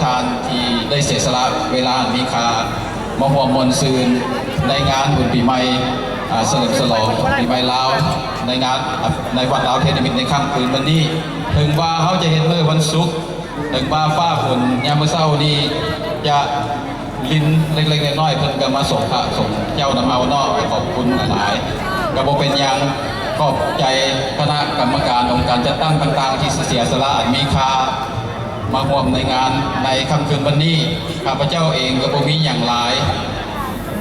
ທ່ານທີ່ໄດ້ເສຍສະຫຼະເວລາອັນມີຄ່າ ມາຮ່ວມມ່ວນຊື່ນໃນງານບຸນປີໃໝ່ ອາ ສະເຫຼີມສະຫຼອງປີໃໝ່ລາວ ໃນງານ ໃນວັດລາວເທດນິມິດໃນຄ່ຳຄືນວັນນີ້. ເຖິງວ່າເຮົາຈະເຮັດມື້ວັນສຸກ, ເຖິງວ່າຟ້າຝົນຍາມມື້ເຊົ້ານີ້ຈະລິນເລັກໆນ້ອຍໆ, ເພິ່ນກໍມາສົງພະສົງເຈົ້ານຳເຮົາເນາະ, ກໍຂອບຄຸນຫຼາຍໆ. ກໍບໍ່ເປັນຫຍັງ, ຂອບໃຈຄະນະກຳມະການອົງການຈັດຕັ້ງຕ່າງໆ ທີ່ເສຍສະຫຼະອັນມີຄ່າ ມາຮ່ວມໃນງານໃນຄ່ຳຄືນວັນນີ້. ຂ້າພະເຈົ້າເອງກໍບໍ່ມີຫຍັງຫຼາຍ,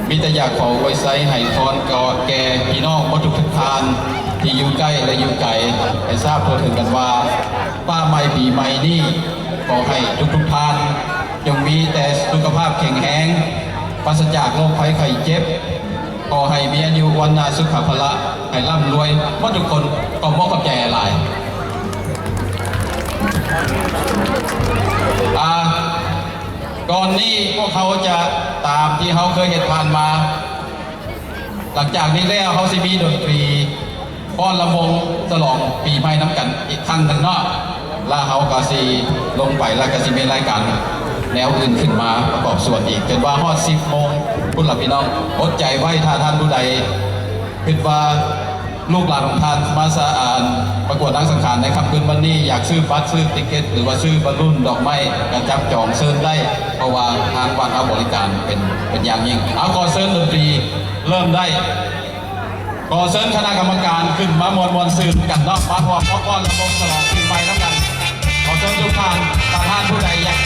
ມີແຕ່ຢາກຂໍອວຍໄຊໃຫ້ພອນກໍແກ່ພີ່ນ້ອງໝົດທຸກໆທ່ານ ທີ່ຢູ່ໃກ້ ແລະ ຢູ່ໄກ, ໃຫ້ຊາບທົ່ວເຖິງກັນວ່າ ຟ້າໃໝ່ປີໃໝ່ນີ້ ຂໍໃຫ້ທຸກໆທ່ານ ຈົ່ງມີແຕ່ສຸຂະພາບແຂງແຮງ, ປາສະຈາກໂລກໄພໄຂ້ເຈັບ. ຂໍໃຫ້ມີອາຍຸວັນນະສຸຂະພະລະ, ໃຫ້ລ່ຳລວຍໝົດທຸກຄົນ. ຂອບອົກຂອບໃຈຫຼາຍ. ອາ ກ່ອນນີ້ພວກເຮົາຈະຕາມທີ່ເຮົາເຄີຍເຮັດຜ່ານມາ. ຫຼັງຈາກນີ້ແລ້ວ ເຮົາຊິມີດົນຕີ ຟ້ອນລຳວົງສະຫຼອງປີໃໝ່ນຳກັນອີກຄັ້ງໜຶ່ງເນາະ, ແລ້ວເຮົາກໍຊິລົງໄປ ແລ້ວກໍຊິມີລາຍການແນວອື່ນຂຶ້ນມາປະກອບສ່ວນອີກ ຈົນວ່າຮອດສິບໂມງພຸ້ນລະພີ່ນ້ອງ. ອົດໃຈໄວ້, ຖ້າທ່ານຜູ້ໃດຄິດວ່າລູກຫຼານຂອງທ່ານມາສະອານປະກວດນາງສັງຂານໃນຄ່ຳຄືນວັນນີ້, ຢາກຊື້ບັດ ຊື້ຕິກເກັດ ຫຼືວ່າຊື້ບາລຸນ ດອກໄມ້ ກໍຈັບຈອງເຊີນໄດ້, ເພາະວ່າທາງວັດເຮົາບໍລິການເປັນ ເປັນຢ່າງຍິ່ງ. ເອົາ ຂໍເຊີນດົນຕີເລີ່ມໄດ້. ຂໍເຊີນຄະນະກຳມະການຂຶ້ນມາມ່ວນໆຊື່ນກັນເນາະ, ມາຮ່ວມຟ້ອນລຳວົງສະຫຼອງປີໃໝ່ນຳກັນ. ຂໍເຊີນທຸກທ່ານ, ຖ້າທ່ານຜູ້ໃດຢາກ